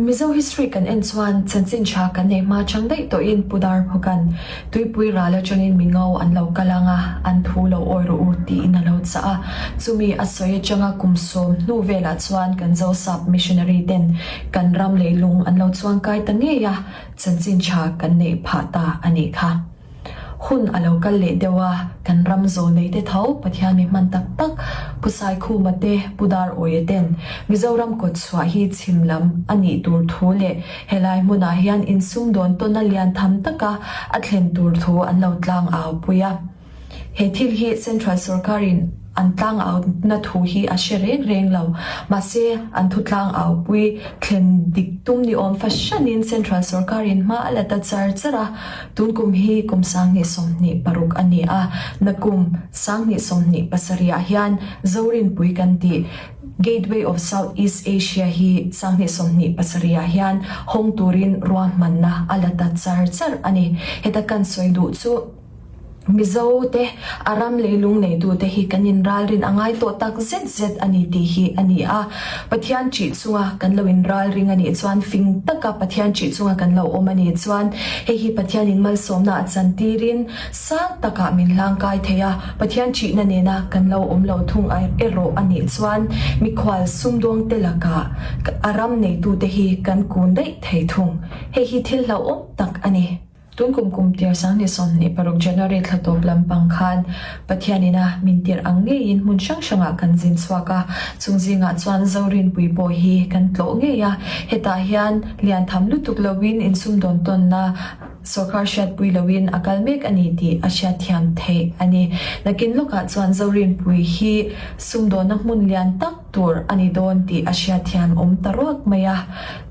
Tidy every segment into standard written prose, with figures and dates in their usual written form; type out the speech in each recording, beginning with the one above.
Mizo history kan en chuan chanchin tha kan nei hma chang daih tawhin Pu Darphawka'n Tuipui ral atangin mi ngo an lo kal ang a, an thu lo awi rawh u tiin a lo chah a. Chumi a sawi atanga kum sawm hnu velah chuan kan Zosap missionary ten kan ram leilung an lo chuangkai ta ngei a, chanchin tha kan neih phah ta a nih kha. Hun a lo kal leh deuh a, kan ram zawl nei te tho Pathian mi hman tak tak Pu Saikhuma te, Pu Darawia ten Mizoram kawt chhuah hi chhim lam a nih tur thu leh helai hmunah hian insumdawn tawn a lian tham taka a thlen tur thu an lo tlang au pui a. He thil hi Central sorkarin an tlang auna thu hi a hre reng reng lo. Mahse, an thu tlang aupui thlen dik tum ni awm fahranin Central sorkarin hma a la ta char char a. Tun kum hi kum 2026 a ni a, nakum 2027 ah hian Zorinpui kan tih Gateway of South East Asia hi 2027 ah hian hawng turin ruahmanna a la ta char char a ni. Heta kan sawi duh chu. Mizo te, a ram leilung neitute hi kan inralrin a ngai tawh tak zet zet a ni tih hi a ni a. Pathian ṭih chunga kan lo inralring a nih chuan, fing taka Pathian ṭih chunga kan lo awm a nih chuan, hei hi Pathianin malsawmna a chantirin sang takah min hlangkai thei a. Pathian ṭihna nena kan lo awm lo thung erawh a nih chuan, mikhual sumdawngte lakah a ram neitute hi kan kun daih thei thung. Hei hi thil hlauhawm tak a ni. Tun kum kum tir 2026 January thla tawp lampang khan Pathian ina min tirh ang ngeiin hmun hrang hrangah kan zin chhuak a, chung zingah chuan Zorinpui pawh hi kan tlawh ngei a, hetah hian lian tham lutuk loin insumdawn tawnna sawrkar hriatpui loin a kal mek a ni tih a hriatthiam theih a ni. Nakin lawkah chuan Zorinpui hi sumdawnna hmun lian tak tur a ni dawn tih a hriatthiam awm ta ruak mai a,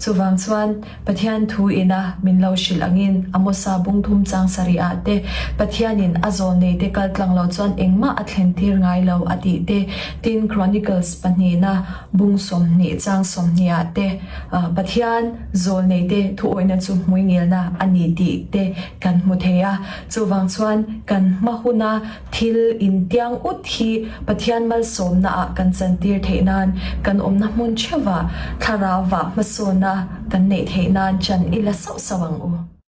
chuvang chuan Pathian thu ina min lo hrilh angin Amosa bung thum chang sarih ah te Pathianin a zawl nei te kal tlang lo chuan engmah a thlen tir ngai lo a tih te, tin Chronicles pahnihna bung 20 chang 20 ah te Pathian zawl nei te thuawihna chu hmuingilna a ni tih te kan hmu thei a. Chuvang chuan kan hma huna Thil intiang ut hi Pathian malsawmna ah kan chantir theih nan, kan awmna hmun theuhah thlarau vah hmasawnna kan neih theih nan chan i la sauh sauh ang u.